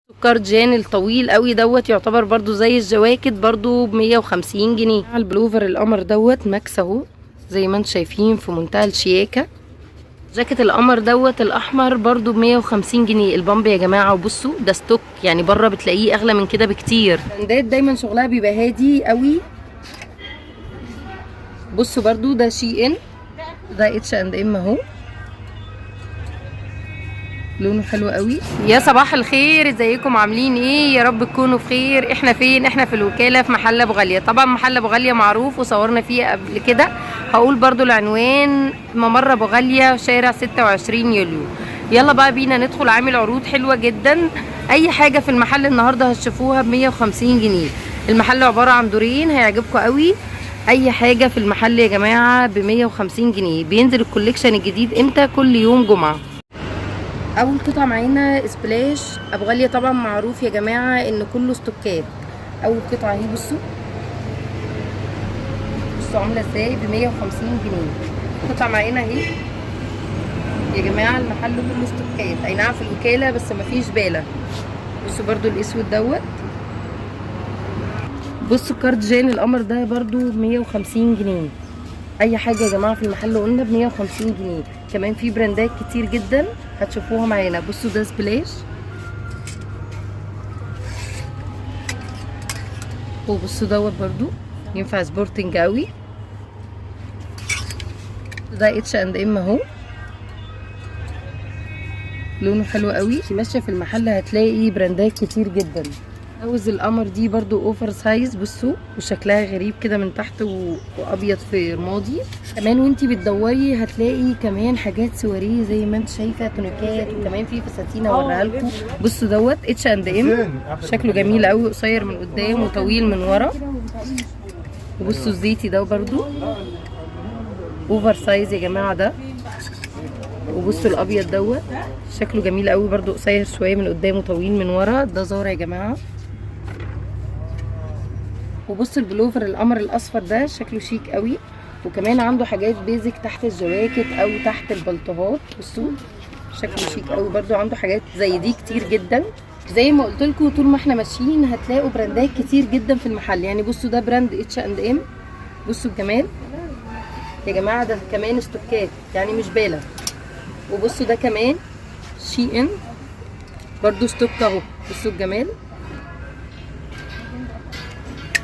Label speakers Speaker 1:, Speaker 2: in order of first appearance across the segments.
Speaker 1: الكارديجان الطويل قوي دوت يعتبر برضو زي الجواكت برضو ب 150 جنيه. البلوفر القمر دوت ماكس اهو زي ما انتم شايفين في منتهى الشياكه. جاكيت القمر دوت الاحمر برضو ب 150 جنيه. البامب يا جماعة، وبصوا ده stock، يعني بره بتلاقيه اغلى من كده بكتير. براندات دايما شغلها بيبقى هادي قوي. بصوا برضو ده SHEIN، ده اتش اند ام اهو، لونه حلو قوي. يا صباح الخير، ازيكم عاملين ايه؟ يا رب تكونوا بخير. احنا فين؟ احنا في الوكالة في محل ابو غالية. طبعا محل ابو غالية معروف وصورنا فيه قبل كده. هقول برضو العنوان: ممر ابو غالية، شارع 26 يوليو. يلا بقى بينا ندخل. عامل عروض حلوة جدا، اي حاجة في المحل النهارده هتشوفوها ب 150 جنيه. المحل عبارة عن دورين، هيعجبكم قوي. اي حاجة في المحل يا جماعة ب 150 جنيه. بينزل ال collection الجديد امتى؟ كل يوم جمعه. اول قطعه معانا Splash. ابو غالية طبعا معروف يا جماعة ان كله ستوكات. اول قطعه اهي، بصوا بصوا عامله ازاي، ب 150 جنيه. قطعه معانا اهي يا جماعه، المحل كله ستوكات، اي نعم في الوكالة بس مفيش باله. بصوا برضو الاسود دوت. بصوا الكارديجان القمر ده برضو ب 150 جنيه. اي حاجة يا جماعة في المحل قلنا ب 150 جنيه. كمان في براندات كتير جدا هتشوفوها معانا. بصوا ده Splash، وبصوا دوت برضو ينفع sporting قوي. ده اتش اند ام اهو، لونه حلو قوي. ماشية في المحل هتلاقي براندات كتير جدا. عاوز القمر دي برضو oversize، بصوا وشكلها غريب كده من تحت وابيض في رمادي. كمان وانتي بتدوري هتلاقي كمان حاجات سواريه زي ما انت شايفه، تونيكات، وكمان في فساتين اوريها لكم. بصوا دوت اتش اند ام، شكله جميل قوي، قصير من قدام وطويل من ورا. وبصوا الزيتي ده برضو oversize يا جماعة ده. وبصوا الابيض دوت شكله جميل قوي برضو، قصير شوية من قدام وطويل من ورا. ده Zara يا جماعة. وبصوا البلوفر القمر الاصفر ده شكله شيك قوي، وكمان عنده حاجات basic تحت الجواكت او تحت البلطوهات. بصوا شكله شيك قوي، برضو عنده حاجات زي دي كتير جدا. زي ما قلت لكم طول ما احنا ماشيين هتلاقوا براندات كتير جدا في المحل. يعني بصوا ده brand H&M، بصوا الجمال يا جماعة، ده كمان ستوكات يعني مش باله. وبصوا ده كمان SHEIN برضو stock اهو، بصوا الجمال.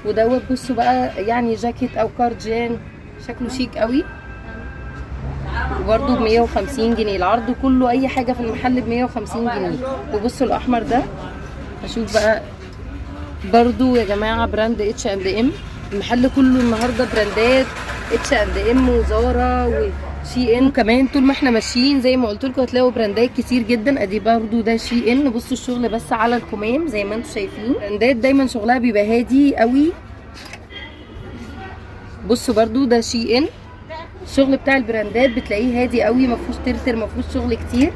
Speaker 1: ودوت بصوا بقى يعني جاكيت او كارديجان شكله شيك قوي، وبرده ب 150 جنيه. العرض كله اي حاجة في المحل ب 150 جنيه. وبصوا الاحمر ده، اشوف بقى برضو يا جماعة brand H&M. المحل كله النهارده براندات اتش اند ام و Zara و SHEIN. كمان طول ما احنا ماشيين زي ما قلت لكم هتلاقوا براندات كتير جدا. ادي برضو ده SHEIN، بصوا الشغل بس على الكمام زي ما انتم شايفين. براندات دايما شغلها بيبقى هادي قوي. بصوا برضو ده SHEIN، الشغل بتاع البراندات بتلاقيه هادي قوي، ما فيهوش ترتر، ما فيهوش شغل كتير.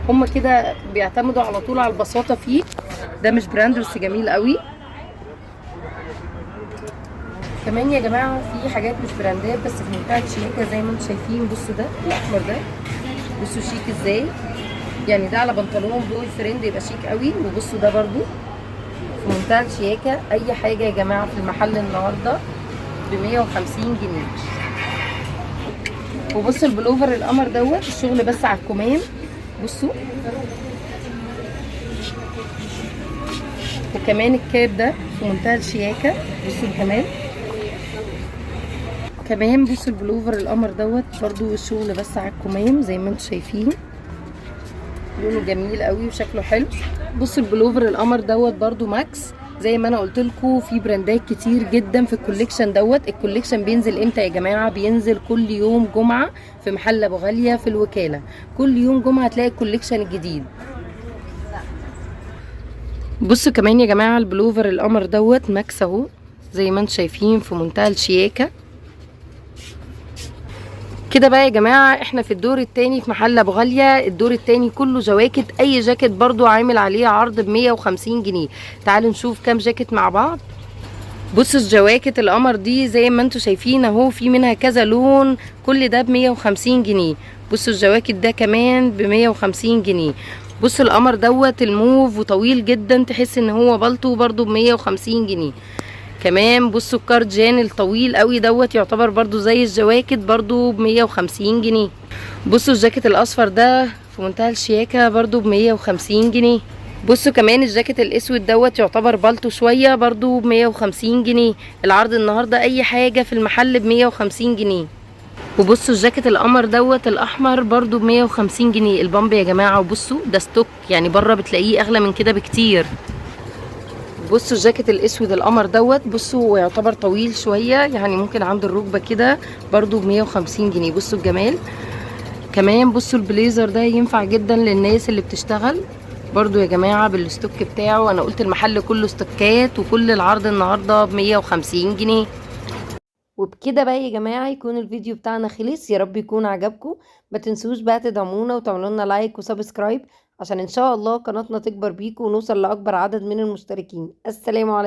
Speaker 1: هما كده بيعتمدوا على طول على البساطة فيه. ده مش brand بس جميل قوي. كمان يا جماعة في حاجات مش براندات بس في منتهى الشياكه زي ما انتم شايفين. بصوا ده الاحمر ده، بصوا شيك ازاي، يعني ده على بنطلون boyfriend يبقى شيك قوي. وبصوا ده برضو في منتهى الشياكه. اي حاجة يا جماعة في المحل النهارده ب 150 جنيه. وبصوا البلوفر القمر دوت، الشغل بس على الكمام، بصوا. وكمان الكاب ده في منتهى الشياكه، بصوا الجمال. كمان بصوا البلوفر القمر دوت برضو الشغل بس على الكمام زي ما انتم شايفين، لونه جميل قوي وشكله حلو. بصوا البلوفر القمر دوت برضو ماكس، زي ما انا قلت لكم في براندات كتير جدا في ال collection دوت. ال collection بينزل امتى يا جماعة؟ بينزل كل يوم جمعه في محل ابو غالية في الوكالة. كل يوم جمعه هتلاقي ال collection الجديد. بصوا كمان يا جماعة البلوفر القمر دوت ماكس اهو زي ما انتم شايفين في منتهى الشياكه. كده بقى يا جماعة احنا في الدور التاني في محل ابو غالية. الدور التاني كله جواكت، اي جاكيت برضو عامل عليه عرض ب 150 جنيه. تعالوا نشوف كام جاكيت مع بعض. بصوا الجواكت القمر دي زي ما انتم شايفين اهو، في منها كذا لون، كل ده ب 150 جنيه. بصوا الجواكت ده كمان ب 150 جنيه. بصوا القمر دوت الموف وطويل جدا، تحس ان هو بالطو، برضو ب150 جنيه. كمان بصوا الكارديجان الطويل قوي دوت يعتبر برضو زي الجواكت، برضو ب150 جنيه. بصوا الجاكيت الاصفر ده في منتهى الشياكة، برضو ب150 جنيه. بصوا كمان الجاكيت الاسود دوت يعتبر بالطو شوية، برضو ب150 جنيه. العرض النهاردة اي حاجة في المحل ب150 جنيه. وبصوا الجاكيت القمر دوت الاحمر برضو ب150 جنيه. البامب يا جماعة، وبصوا ده stock يعني بره بتلاقيه اغلى من كده بكتير. بصوا الجاكيت الاسود القمر دوت، بصوا هو يعتبر طويل شوية يعني ممكن عند الركبة كده، برضو ب150 جنيه. بصوا الجمال. كمان بصوا البليزر ده ينفع جدا للناس اللي بتشتغل برضو يا جماعة بال stock بتاعه. انا قلت المحل كله ستوكات، وكل العرض النهاردة ب150 جنيه. وبكده بقى يا جماعة يكون الفيديو بتاعنا خلص، يا رب يكون عجبكم. ما تنسوش بقى تدعمونا وتعملوا لنا like و subscribe عشان ان شاء الله قناتنا تكبر بيكم ونوصل لاكبر عدد من المشتركين. السلام عليكم.